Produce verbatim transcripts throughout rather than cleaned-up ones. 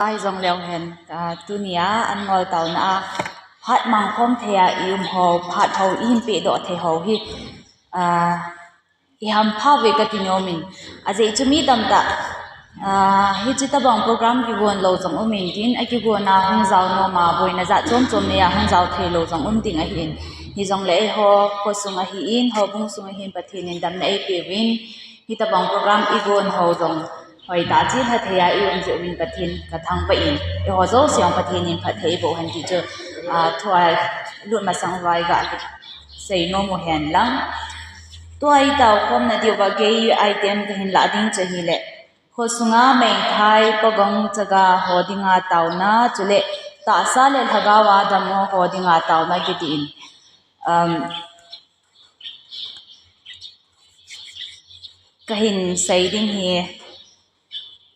Ahi jongleu hen, ah, tunia an ngol taona a phat mangkhom thei a i um ho, phat ho i hin pehdoh thei ho hi, ah, i hampha uve kati nom in. Ajeh chu mi tamtah, ah, hiche tabang program kigon lou jong um in tin, akigon a hung jao nom a, boina jat chom chom nei a hung jao thei lou jong um ding ahin. Hijongle eiho khosung ahin, houbung sung ahin, Pathen in damna eipeh uvin, hitabang program i gon ho jong hoitah cheh a thei a i um jeh uvin Pathen ka thangvah in, eiho jouse jong Pathen in phatthei eiboh hen ti chu, ah, thu a lut masang uva i ga sei nom u hen lang. Tua i taokhomna diuva kei item kahin lah ding chu ahile, khosunga meithai, pagong, chaga ho dinga taona, chule tahsa le lhagao a dammo ho dinga taona kiti in, um, kahin sei ding hi,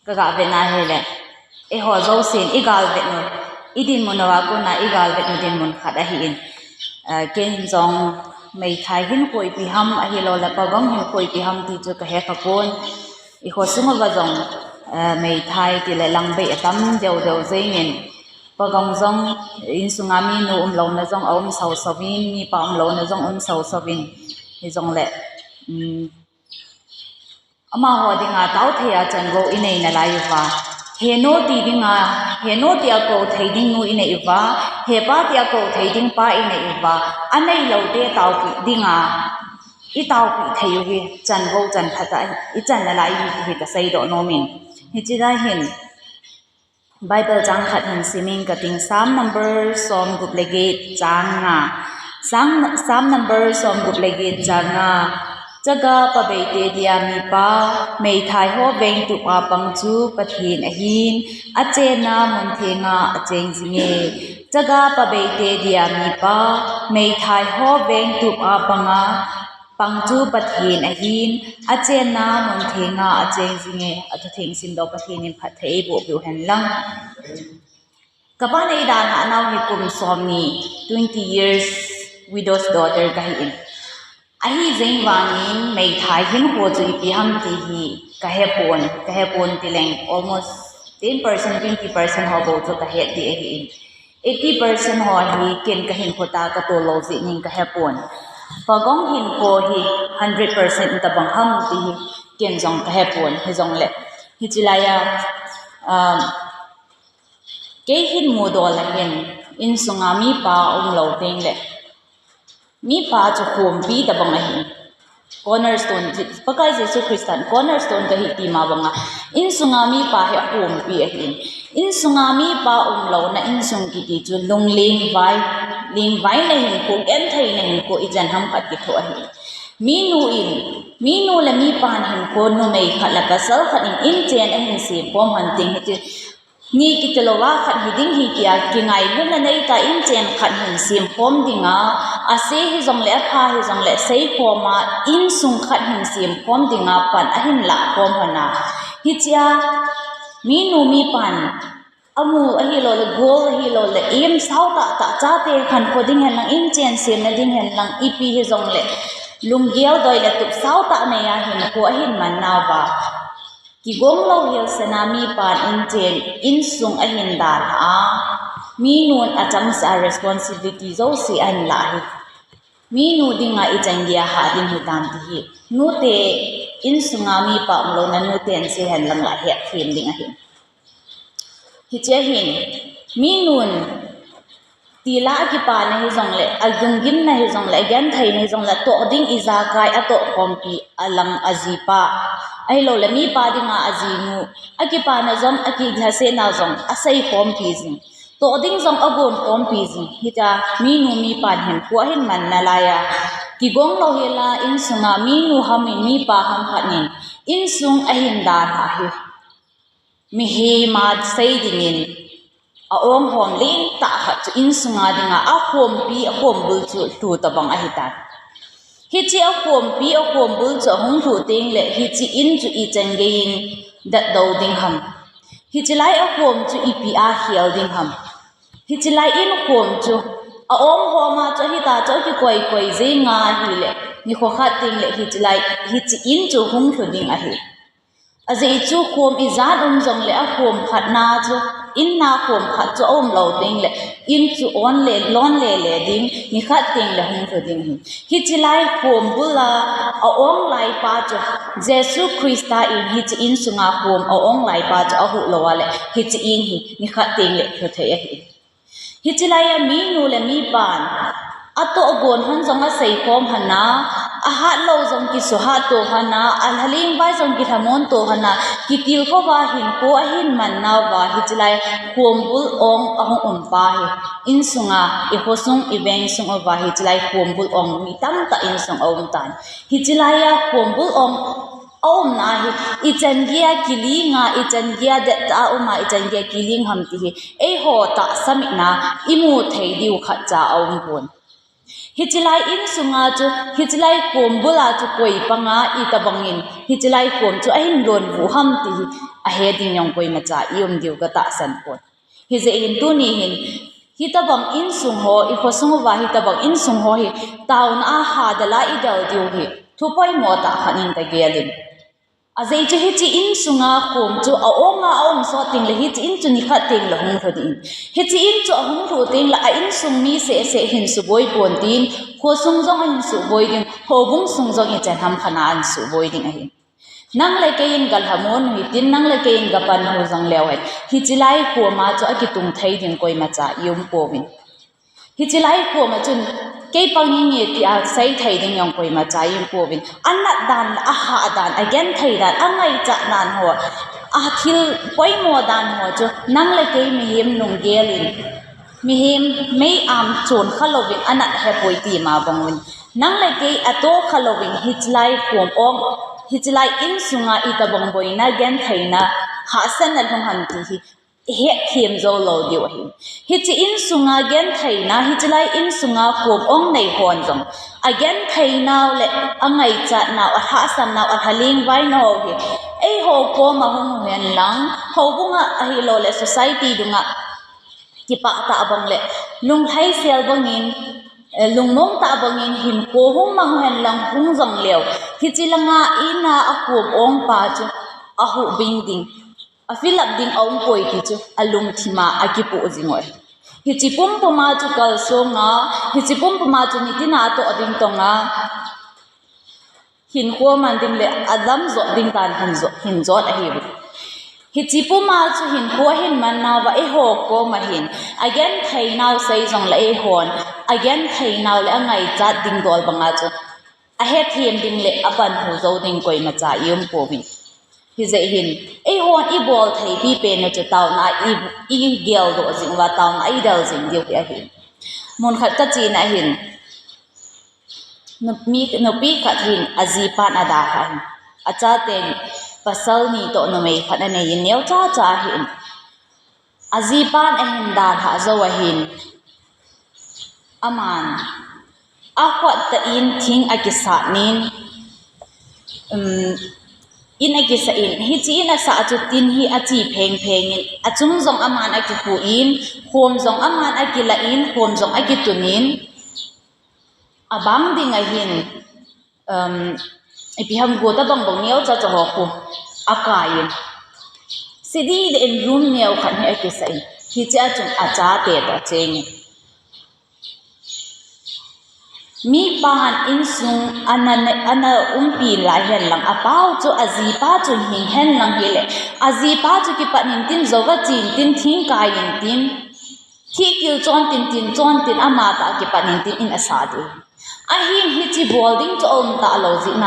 ka ga vet na hile, eiho jousen i gal vet u, i dinmun uva kona i gal vet u dinmun khat ahin. Ah, ken jong meithai hinkho ipi ham, ahilou le pagong hinkho ipi ham ti chu ka he kha pon. I khosung uva jong, ah, meithai tile lang bei atam deu deu jeng in, pagong jong insunga minu umlouna jong a um sau sau in, mipa umlouna jong um sau sau in, hijongle, um, amaho dinga tao thei a chanvo i nei nalai uva, he nom ti dinga, he nom ti a kou thei ding nu i nei uva, he pa ti a kou thei ding pa i nei uva, anei lou te taopi dinga i taopi thei u hi chanvo chanpha tah a i chan nalai hi, hi ka seidoh nom in. Hiche lai hin Bible chang khat hin sim inge kating, Psalm number som gup le get chang nga. Psalm, Psalm number som gup le get chang nga. Chaga pabei te dia mipa, meithai ho vengtup a pang chu Pathen ahin, achenna mun thenga acheng jinge. Chaga pabei te dia mipa, meithai ho vengtup a panga, pang chu Pathen ahin, achenna mun thenga acheng jinge. Athu theng simdoh Pathen in phatthei eiboh peh u hen lang. Ka pa nei dan a nau hi kum som ni, twenty years, widow's daughter kahi in. Ahi jeng vangin meithai hinkho chu ipi ham ti hi ka he pon, ka he pon ti leng almost ten percent, twenty percent ho bou chu ka het ding ahi in. Eighty percent ho hi ken ka hinkho tah a ka tol lou jeh in ka he pon. Pagong hinkho hi hundred percent tabang ham ti hi ken jong ka he pon, hijongle. Hiche lai a, um, kei hin mudoh le hin insunga mipa umlou teng le mipa chu khompi tabang ahi. Cornerstone, Pakai Jesu Christan cornerstone kahi ti ma banga, insunga mipa hi akhompi ahin. Insunga mipa umlouna insung kiti chu lungling vai, ling vai na hinkho, genthei na hinkho, ichan ham khat kithoh ahi. Minu in, minu le mipan hinkho, numei khat le pasal khat in inchen ahin sem khom hon teng hiche ni kiti louva khat hiding hi tia kingailutna neitah a inchen khat hin sem khom dinga, ase hijongle apha hijongle seikhom a, insung khat hin sem khom dinga pan ahin lah khom hon a. Hichea minu mipan amu ahilou le, gol ahilou le, im sao tah tah, chate khankho ding hen lang, inchen semna ding hen lang, ipi hijongle lunggel doi le tup sao tah nei a hinkho ahin man nauva, kigong louhel sena mipan inchen, insung ahin dalha a, minun achangsa responsibility jouse ahin lah hi. Minu dinga ichan geiya hah ding hitam ti hi nute, insunga mipa umlouna nuten sei hen lang la hetthem ding ahi. Hichea hin minun tila akipana hijongle, adunggimna hijongle, agentheina hijongle, atoh ding ijakai atoh khompi alang ajipa, ahilou le mipa dinga ajinu, akipana jong, akilhasetna jong asei khompi jing, toh ding jong agon khompi jing. Hitia minu mipan hinkho ahin man nalai a, kigong louhel a insunga minu ham in mipa ham khat in insung ahin dalha hi, mihem a sei dingin, a-ong hom lentah khat chu insunga dinga akhompi, akhombul chu lhu tabang ahitan. Hiche akhompi, akhombul chu ahung lhu teng le hiche in chu ichan geiyin datdoh ding ham? Hiche lai akhom chu ipi a khel ding ham? Hiche lai inkhom chu a-ong hom a chu ahita chu akikoi koi jeng ahile, nikho khat teng le hiche lai, hiche in chu hung lhu ding ahi. Ajeh chu khom ijat um jongle akhom khatna chu In a khom khat chu aum lou ding le, in chu on le, lon le le ding, nikhat teng le hung lhu ding ahi. Hiche lai khom bul a, a-ong lai pa chu, Jesu Christa in hiche insunga khom a-ong lai pa chu ahuh lou a le, hiche in hi, nikhat teng le lhu thei ahi. Hiche lai a minu le mipan, atohgon hon jong asei khom hon a, ahat lou jong kisuhat to hon a, alhaleng vai jong kilhamon to hon a, kitilkhou va hinkho ahin man nauva, hiche lai khom bul ong ahung um pa hi. Insunga, i khosung, i veng sung uva, hiche lai khom bul ong mi tamtah insung aum tan. Hiche lai a khom bul ong aumna hi, ichan geiya kilinga, ichan geiya dettah a uma, ichan geiya kiling ham ti hi, eiho tahsa mitna, imu thei diu khatcha aum pon. Hiche lai insunga chu, hiche lai khom bul a chu koi panga, itobangin, hiche lai khom chu ahin lonvu ham ti hi, ahe ding jong koimacha i um diu katahsan pon. Hijeh hin tuni hin, hitobang insung ho, i khosung uva hitobang insung ho hi, taona a hadal a idel diu hi, thu poimo tah khat in kagel in. Ajeh chu hiche insunga khom chu a-ong a aum sot teng le hiche in chu nikhat teng le hung lhu ding. Hiche in chu ahung lhu teng le a insung mi seh seh hin suboi pon tin, khosung jong ahin suboi ding, houbung sung jong ichan ham khat a ahin suboi ding ahi. Nang le kei in galhamon u hitin, nang le kei in gapan u jong leu hen. Hiche lai khom a chu akitung thei ding koimacha i um pouvin. Hiche lai khom a chun, kei pang inge tia sei thei ding jong koimacha i um pouvin. Anat dan, ahah dan, agenthei dan, angaichat dan ho, athil poimo dan ho chu, nang le kei mihem lunggel in, mihem mei-am chon khalouvin, anat hepoi ti ma bang uvin. Nang le kei ato khalouvin, hiche lai khom ong, hiche lai insunga itobang boina, gentheina, hahsatna lhung ham ti hi, hetthem jou lou diu ahi. Hiche insunga gentheina, hiche lai insunga khom ong nei hon jong, agenthei nau le angaichat nau, alhahsam nau, alhaleng vai nau hi, eiho koma hung hen lang, houbunga ahilou le society dunga kipah tah bang le, lunglhaisel bangin, eh, lungmong tah bangin hinkho hung mang hen lang hung jong leu, hiche langa ina akhom ong pa chu ahuhbing ding, a-fill up ding aum poi ti chu alungthima akipoh jing u ahi. Hiche pumpuma chu kalsonga, hiche pumpuma chu nitina atoh ding tonga, hinkho man ding le alam jot ding dan hin jot, hin jot ahi. Hiche puma chu hinkho ahin man nauva eiho koma hin, agenthei nau sei jong le eihon, agenthei nau le angaichat ding dol banga chu, ahethem ding le apanhu jou ding koimacha i um pouvin. Hijeh hin, eihon ibol thei pipen u chu taona i, igeldoh jing uva taona idel jing diu hi ahi. Mun khat kachena hin, nupi, nupi khat hin ajipan adalhah in. Achaten pasal ni toh numei khat anei in neocha cha ahin. Ajipan ahin dalhah jou ahin. Aman, akhottah in thing akisat in, um, in akisah in, hiche in asah chu tin hi ache pheng pheng in, achung jong aman akikhu in, khom jong aman akilah in, khom jong akitun in, abang ding ahin, um, ipi ham gota bang bang neocha cha ho khu akai in. Sidi de in room neo khat hi akisah in, hiche a chun achate toh acheng in. Mipan insung ana, ana umpi lai hen lang, apau chu ajipa chun hing hen lang hile, ajipa chu kipat in tin, jou achen tin, thing kai in tin, thihkil chon tin, tin chon tin, amatah kipat in tin in asah ding. Ahin hiche bol ding chu aum talou jeh in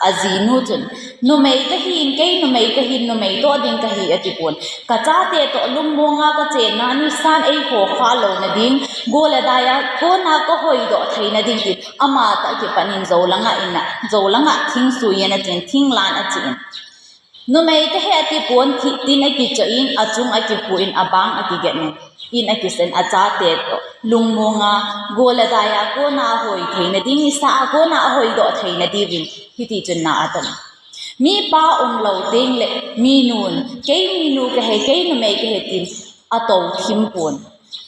ajinu chun, numei kahin, kei numei kahin, numei toh ding kahi atipon. Kachate toh lungmonga kachenna nisan eiho khah louna ding, go le daiya kona kahoidoh theina ding tin, amatah kipat in jou langa in a, jou langa thing sui in achen, thing lan achen. Numei kahi atipon, thih tin akichoh in, achung akikhu in, abang akigen in, in akisah in, achate toh lungmonga, go le daiya kona ahoi theina ding, nisa a kona ahoidoh theina diuvin, hiti chun na atam. Mipa umlou teng le, minun, kei minu kahi, kei numei kahi tin, atou thim pon.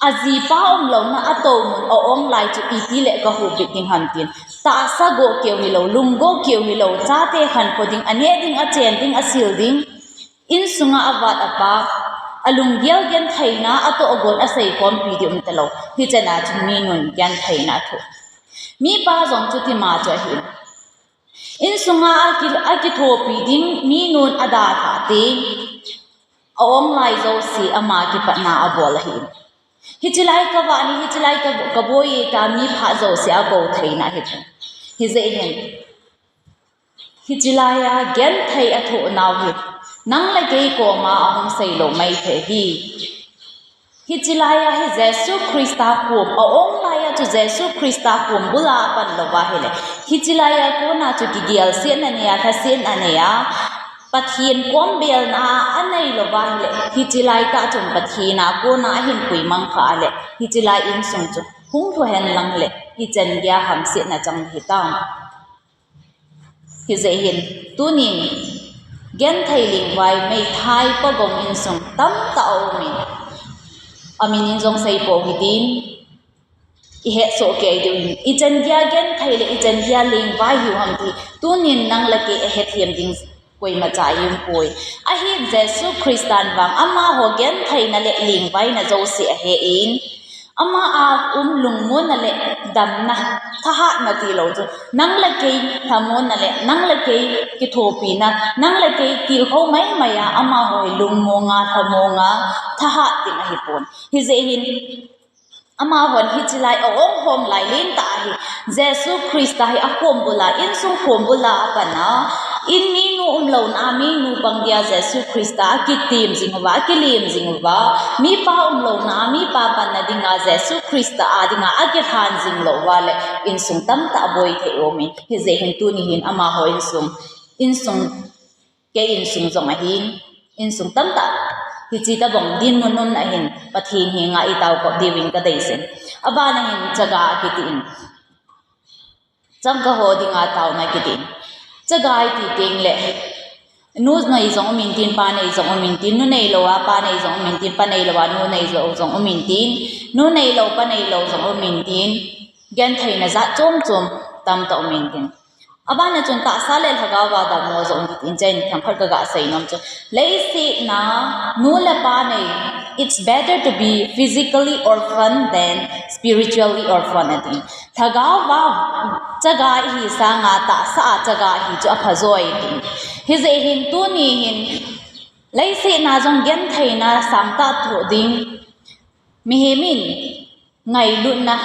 Ajipa umlouna atou mun a-ong lai chu iti le kahuhbit ding ham tin. Tahsa go keu hilou, lung go keu hilou, chate khankho ding, aneh ding, achen ding, asil ding. Insunga avat apa, Alunggel gentheina atoh gon asei khompi ding umtalou. Hichena chu minun gentheina athoh. Mipa jong chutima chu ahi. Insunga aki, akithopi ding minun adalhah teng, aum lai jouse ama kipatna abol ahi. Hiche lai kavah ahi, hiche lai ka, kaboi e tia mi phat jouse akou theina ahi. Hijeh hin, hiche laia genthei athoh nau hi nang le kei koma ahung seilou maithei ahi. Hiche laia hi Jesu Christa kom, aum laia chu Jesu Christa kom bula apan louva ahile, hiche laia kona chu kigelsetna neia, lhasetna neia, Pathen kom belna anei louva ahile, hiche laitah chun Pathen a kona ahin puimang kha ahile, hiche lai insung chu hung lhu henlang le, ichan geiya hamsetna chang hitam. Hijeh hin, tunin, genthei lingvai meithai pagong insung tamtah aumin, amin in jong seipou hitin, ihetsoh kei diu hin, ichan geiya genthei le ichan geiya lingvai hiu ham ti, tunin nang le kei ahethem ding koimacha aumpoi. Ahin Jesu Christan vang amaho gentheina le lingvaina jouse ahe in, ama a um lungmonna le damna, thahatna tilou chu, nang le kei lhamonna le nang le kei kithopina, nang le kei tilkhou maimai a amaho hi lungmonga, lhamonga, thahat ding ahipon. Hijeh hin, amahon hiche lai aum hong lai lentah ahi, Jesu Christa hi akhom bula, insung khom bula apana, in minu umlouna a minu pang dia Jesu Christa akitem jing uva, akilem jing uva, mipa umlouna a mipa panna dinga Jesu Christa a dinga akilhan jing lou uva le, insung tamtah boi thei aumin, hijeh hin tuni hin amaho insung, insung kei insung jong ahin, insung tamtah hiche tabang dinmun umna ahin, Pathen henga itaokop diuvin kadeisah in. Abana hin chaga akitin, changkah ho dinga taona kitin. Chaga iti tengle, nu nei jong umin tin, pa nei jong umin tin, nu neilou a pa nei jong umin tin, pa neilou a nu nei jong, jong umin tin, nu neilou pa neilou jong umin tin, gentheina jat chom chom tamtah umin tin. Abana chun tahsa le lhagao a dammo jong kitin, chen themkhat kaga seinom chu, leiset a nu le pa nei, it's better to be physically orphan than spiritually orphan atin. Lhagao a chaga ihi sanga tahsa a chaga ihi chu apha joi tin. Hijeh hin tuni hin, leiset a jong gentheina sangtah thoh ding, mihem in ngailutna,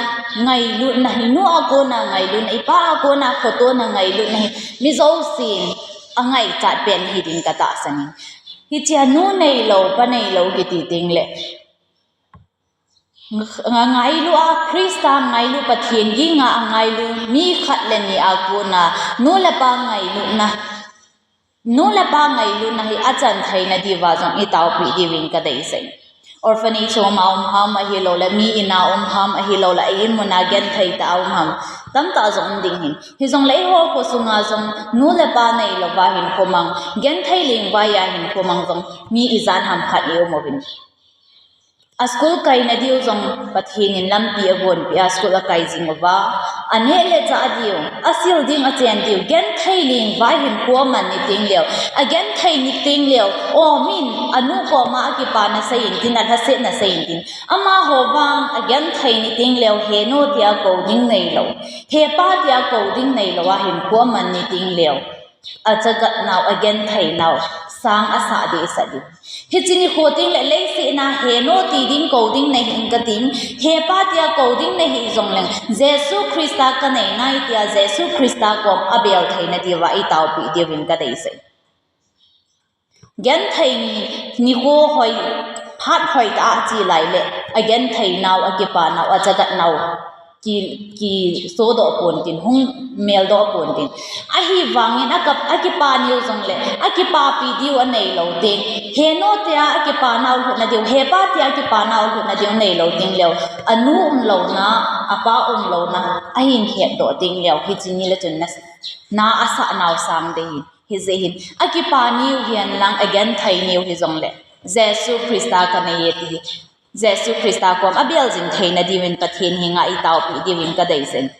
ngailutna hi, nu a kona ngailutna, ipa a kona khotona ngailutna hi, mi jousen angaichat pen hiding katahsan in. Hichea nu neilou, pa neilou kiti tengle, nga-, ngailu a, Christa ngailu, Pathen henga ngailu, mi khat le ni a kona, nu le pa ngailutna, nu le pa ngailutna hi achan theina diuva jong itaopi diuvin kadeisah in. Orphanage home a um ham ahilouleh, mi in a um ham ahilouleh, a-in muna genthei tah a um ham, tamtah jong um ding ahin. Hijongle eiho khosunga jong nu le pa neilouva hinkho mang, genthei lingvai a hinkho mang jong mi ijat ham khat ium uvin. A school kaina diu jong Pathen in lampi agonpeh a school akai jing uva, aneh le chah diu, asil ding achen diu, genthei lingvai hinkho aman ni tengleu, agenthei ni tengleu, o min, anu koma akipana seiyin tin, alhasetna seiyin tin. Amaho vang agenthei ni tengleu, he nu tia kou ding neilou, he pa tia kou ding neilou a hinkho aman ni tengleu, achagat nau, agenthei nau, sang asah dehsah diu. Hiche nikho tengle leiset a he nu ti ding kou ding nahi in kating, he pa tia kou ding nahi jongleng, Jesu Christa kanei nai tia Jesu Christa kom abel theina diuva itaopi diuvin kadeisah. Genthei ni, nikho hoi, phat hoitah a ache laile, agenthei nau, akipa nau, achagat nau ki, kisodoh pon tin, hung meldoh pon tin. Ahivangin aka, akipa niu jongle, akipapi diu aneilou teng, he nu tia akipa nau lhutna diu, he pa tia akipa nau lhutna diu neilou tengleu, anu umlouna, apa umlouna ahin hetdoh tengleu, hiche nile chun na, na asah nau sang ding ahi. Hijeh hin, akipa niu hihen lang, agenthei niu hijongle, Jesu Christa kanei e ti hi, Jesu Christa kom abel jing theina diuvin Pathen henga itaopi diuvin kadeisah in.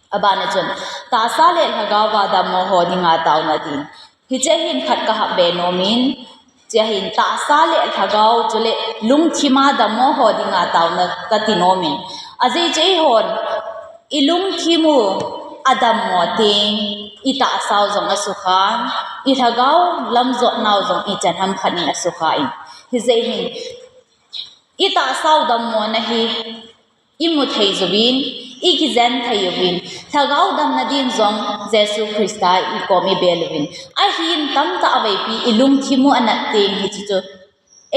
Abana chun, tahsa le lhagao a dammo ho dinga taona tin. Hiche hin khat kahap be nomin, Tia hin tahsa le lhagao chule lungthima dammo ho dinga taona kati nomin. Ajeh chu eihon ilungthimu adammo teng itahsau jong asukhan, ilhagao lamjotnau jong ichan hamkhat in asukhan. Hijeh hin itahsau dammona hi imu thei uvin, ikijen thei uvin, lhagao damna din jong Jesu Christa ikom ibel uvin. Ahin tamtah aveipi ilungthimu anat teng hichu chu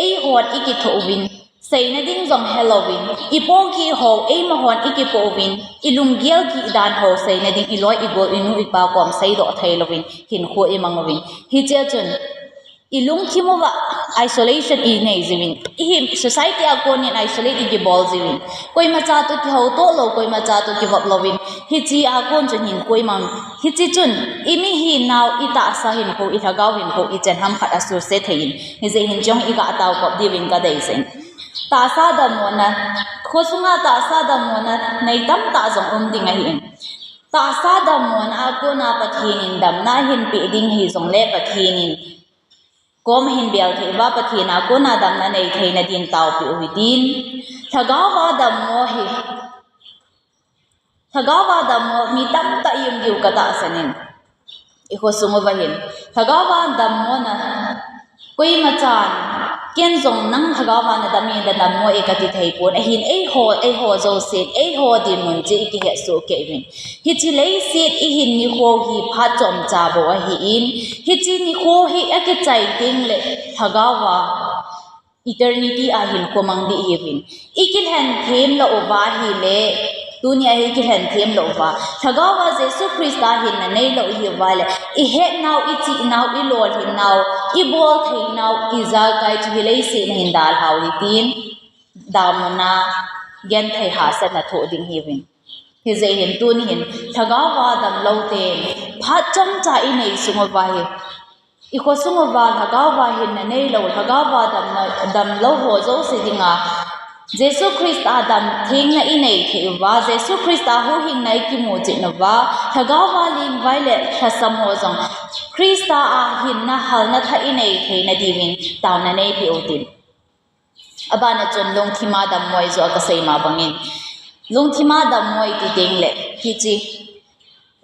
eihon ikitho uvin, seina ding jong helouvin, ipoh gih ho eimahon ikipoh uvin, ilunggel gih dan ho seina ding iloi igol inu ipa kom seidoh thei louvin, hinkho imang uvin. Hichea chun ilungthim uva isolation inei jiuvin. Ihi society a konin isolate ikibol jiuvin. Koimacha toh kihoutoh lou, koimacha toh kivop louvin. Hichea kon chun hinkho imang. Hiche chun imihinau, itahsa hinkho, ilhagao hinkho, ichan hamkhat asuse thei in. Hijeh hin chong iga taokop diuvin kadei jing. Tahsa dammona, khosunga tahsa dammona nei tamtah jong um ding ahin. Tahsa dammona a kona Pathen in damna ahinpeh ding hijongle Pathen in kom ahinbel thei uva Pathen a kona damna nei theina din taopeh u hitin. Lhagao va dammo hi, lhagao va dammo mi tamtah ium diu katahsan in. Ikhosung uva hin lhagao va dammona koimachan, ken jong nang lhagao va nadam in, nadammo e kati theipon. Ahin eiho, eiho jousen eiho dinmun chu ikihetsoh kei uvin. Hiche leiset ihin nikho hi phat chomcha bou ahin, hiche nikho hi akichai tengle lhagao va eternity a hinkho mang ding ihiuvin. Ikilhen them lou uva ahile, tunia hi ikilhen them lou uva, lhagao va Jesu Christa hinna neilou ihiuva le, ihetnau, ichihnau, ilolhinnau, ibol theinau, ijakai chu hi leiset a hin dalhau hitin, dammona genthei hahsatna thoh ding ihiuvin. Hijeh hin tuni hin lhagao va damloute phat chomcha inei sung uva hi, ikhosung uva lhagao va hinna neilou, lhagao va damna, damlou ho jouse dinga Jesu Christa damtheina inei thei uva, Jesu Christa huhhingna ikimu chet uva, lhagao va lingvai le lhasam ho jong Christa a hinna halna thah inei theina diuvin taona neipeh utin. Abana chun lungthima dammo, ijeh a kasei ma bangin, lungthima dammo iti tengle hiche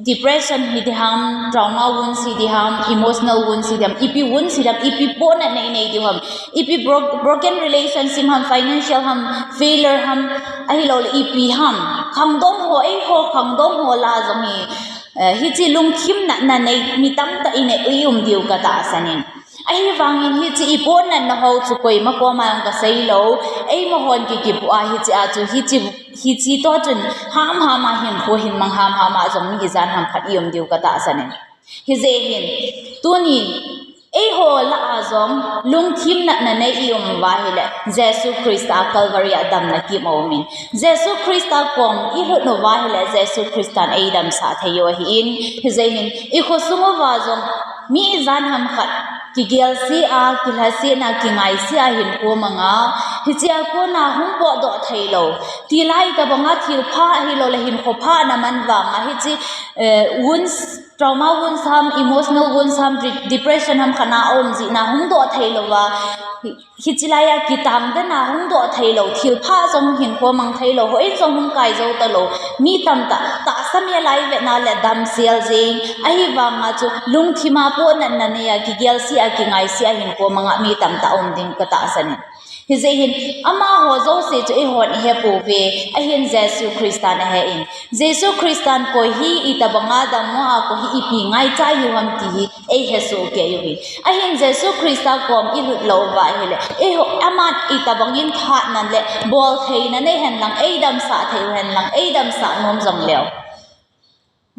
depression hiding ham, trauma wounds hiding ham, emotional wounds hiding ham, ipi wounds hiding ham, ipi pohnatna inei diu ham, ipi bro-, broken relationship ham, financial ham, failure ham, ahiloule ipi ham, khangdong ho, eiho khangdong ho lah a jong hi, eh, hiche lungthim natna nei mi tamtah inei, ium diu katahsan in. Ahivangin hiche ipohnatna ho chu koima koma jong kaseilou, eimahon kikipoh a hichea chu hiche, hiche toh chun hamham a hinkho hin mang, hamham a jong mi ijat hamkhat ium diu katahsan in. Hijeh hin tunin eiho lah a jong lungthim natna nei ium uva ahile, Jesu Christa Calvary a damna kim aumin, Jesu Christa kom ilhut uva ahile Jesu Christan eidamsah thei u ahin. Hijeh hin ikhosung uva jong mi ijat hamkhat kigelsea, kilhasetna, kingaisea hinkho manga, hichea kona hung potdoh theilou, tilai tobanga thilpha ahiloule hinkho pha naman vanga hiche, eh, wounds, trauma wounds ham, emotional wounds ham, de-, depression ham khatna aum jeh a hung doh theilouva, hi, hiche laia kitangdena hung doh theilou, thilpha jong hinkho mang theilou, houin jong hung kai jou talou mi tamtah, tahsa mel a ivetna le damsel jeng, ahivanga chu lungthima pohnatna neia, kigelsea, kingaisea hinkho manga mi tamtah aum ding katahsan in. Hijeh hin amaho jouse chu eihon ihepouve, ahin Jesu Christan ahe in. Jesu Christan koi hi itobanga dammo a, koi hi ipi ngaicha ihiu ham ti hi eihesoh kei uve. Ahin Jesu Christa kom ilhut lou uva ahile, eiho, aman itobangin thahatna le boltheina nei henlang, eidamsah thei u henlang, eidamsah nom jongleu,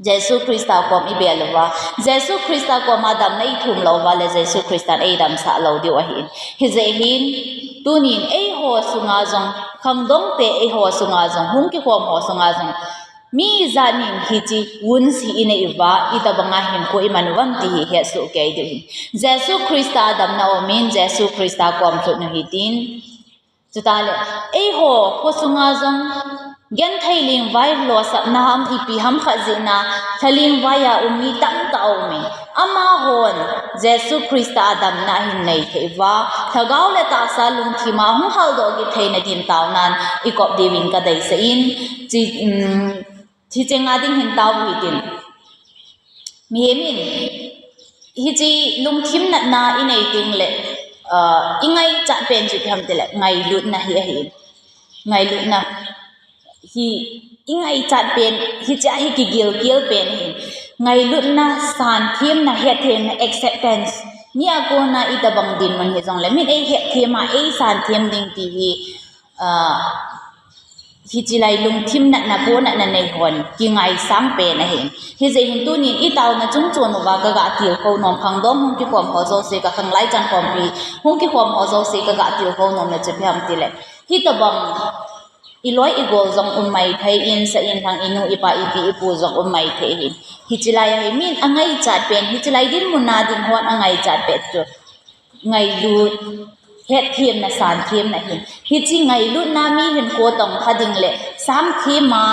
Jesu Christa kom ibel uva, Jesu Christa koma damna ithum lou uva le Jesu Christan eidamsah lou diu ahin. Hijeh hin tunin eiho sunga jong, khangdongte eiho sunga jong, hung kikhom ho sunga jong, mi ijat in hiche wounds hi inei uva, itobanga hinkho iman uvam ti hi hetsoh kei diu ahin. Jesu Christa damna aumin, Jesu Christa kom lhut u hitin. Chuteng le, eiho khosunga jong genthei lingvai losapna ham, ipi ham khat jeh a lha lingvai a um mi tamtah aumin. Amahon Jesu Christa a damna ahin nei thei uva, lhagao le tahsa lungthima hung haldoh kit theina din taonan i kop diuvin ka deisah in, chi, um, chi chenga ding hin tao hitin. Mihem in, hiche lungthim natna i nei ding le, uh, i ngaichat pen chu ipi ham tile, ngailutna hi ahi. Ngailutna. Hi, i ngaichat pen, hiche a hi kigilkel pen hi. Ngailutna, santhemna, hetthemna, acceptance. Mi a kona itabang dinmun hijongle, min ei hetthem a, ei santhem ding ti hi, ah, hiche lai lungthim natna, pohnatna nei hon, kingaisang pen ahi. Hijeh hin tunin i taona chungchon uva ka ga tilkhou nom, khangdong hung kikhom ho jouse, ka khanglai chan khompi hung kikhom ho jouse, ka ga tilkhou nom le chu ipi ham tile. Hitabang i loi i gol jong um maithei, i in sa i in thang, i nu i pa i pi i pu jong um maithei hin. Hiche lai a hi min a ngaichat pen, hiche lai dinmun a ding hon a ngaichat pen chu ngailut, hetthemna, santhemna hin. Hiche ngailutna mi hin kho tong kha ding le, sangthema,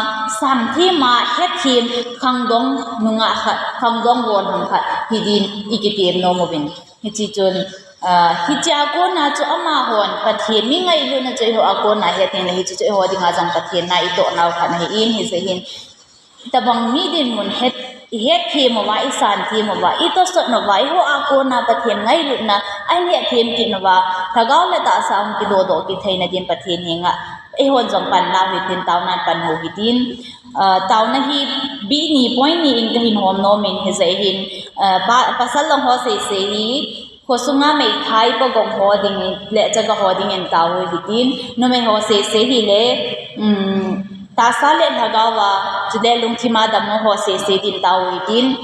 sangthema, hetthem, khangdong nungah khat, khangdong von hang khat hi din i kitem nom uvin. Hiche chun, ah, hiche a kona chu amahon Pathen mi ngailutna chu eiho a kona het ding le, hiche chu eiho dinga jong Pathen na i toh nau khat ahi in, hijeh hin. Tabang mi dinmun het, i hetthem uva, i santhem uva, i tosot uva, eiho a kona Pathen ngailutna ahin hetthem kit uva, lhagao le tahsa hung kidodoh kit theina din Pathen henga eihon jong pan nau hitin, taonan pan u hitin. Ah, taona hi bih ni, point ni in ka hin hom nom in, hijeh hin, ah, pa, pasal lang ho sese hi, khosunga meithai pagong ho dingin, le chaga ho dingin tao u hitin, numei ho sese hi le, um, tahsa le lhagao a, chule lungthima dammo ho sese din tao u hitin.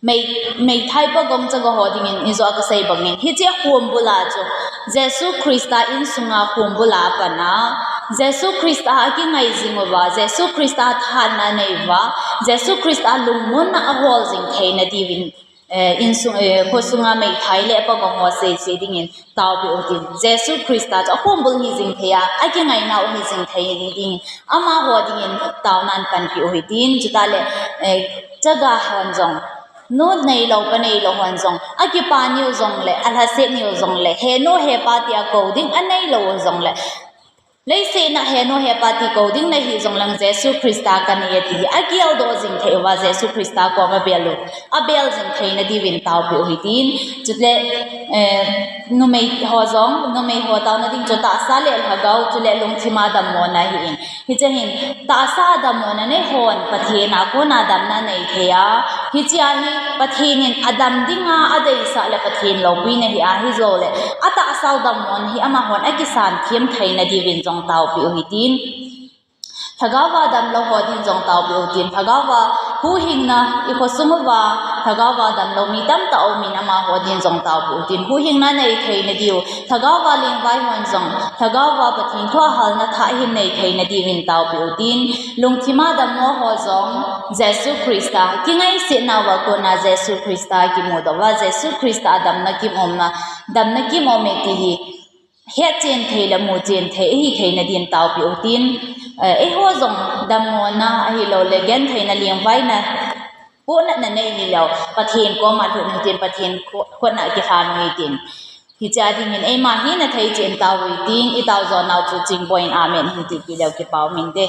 Mei, meithai pagong chaga ho dingin, ijeh a ka sei bangin, hiche khombul a chu, Jesu Christa insunga khombul a pan a, Jesu Christa a kingai jing uva, Jesu Christa thahatna nei uva, Jesu Christa lungmonna a hol jing theina diuvin, eh, insung, eh, khosunga meithai le pagong ho sese dingin taopeh u hitin. Jesu Christa chu akhombul hi jing thei a, akingainau hi jing thei ding, amaho dingin taonan panpeh u hitin. Chutah le, eh, chaga hon jong, nu neilou pa neilou hon jong, akipa niu jongle, alhaset niu jongle, henu hepa tia kou ding aneilou jongle, leiset a henu hepa ti kou ding nahi jongleng Jesu Christa kanei ati hi ageldoh jing thei uva Jesu Christa koma bel u, abel jing theina diuvin taopeh u hitin. Chule, eh, numei ho jong, numei ho taona ding chu tahsa le lhagao, chule lungthima dammona ahin. Hiche hin, tahsa dammona nei hon Pathen a kona damna nei thei a, hiche a hi Pathen in adam dinga adeisah le Pathen loupina ahi a, hijongle atahsa u dammona hi amahon akisan them theina diuvin jong taopeh u hitin. Lhagao a damlou ho din jong taopeh u hitin. Lhagao a huhhingna i khosung uva, lhagao a damlou mi tamtah aumin amaho din jong taopeh u hitin. Huhhingna nei theina diu, lhagao a lengvai hon jong, lhagao a Pathen thu a halna thah hin nei theina diuvin taopeh u hitin. Lungthima dammo ho jong, Jesu Christa, kingaisetna uva kona Jesu Christa kimudoh uva, Jesu Christa a damna kimumna, damna kimume ti hi hetchen thei le muchen thei ahi theina din taopeh u hitin. Eh, eiho jong dammona ahilou le gentheina lengvaina, pohnatna nei hilou, Pathen koma lhun u hitin, Pathen kho-, khut a kilhan u hitin. Hiche a dingin eima hina thei chen tao u hitin, i tao jo nau chu Chingboi in amen hin tipeh leu kipa um inte.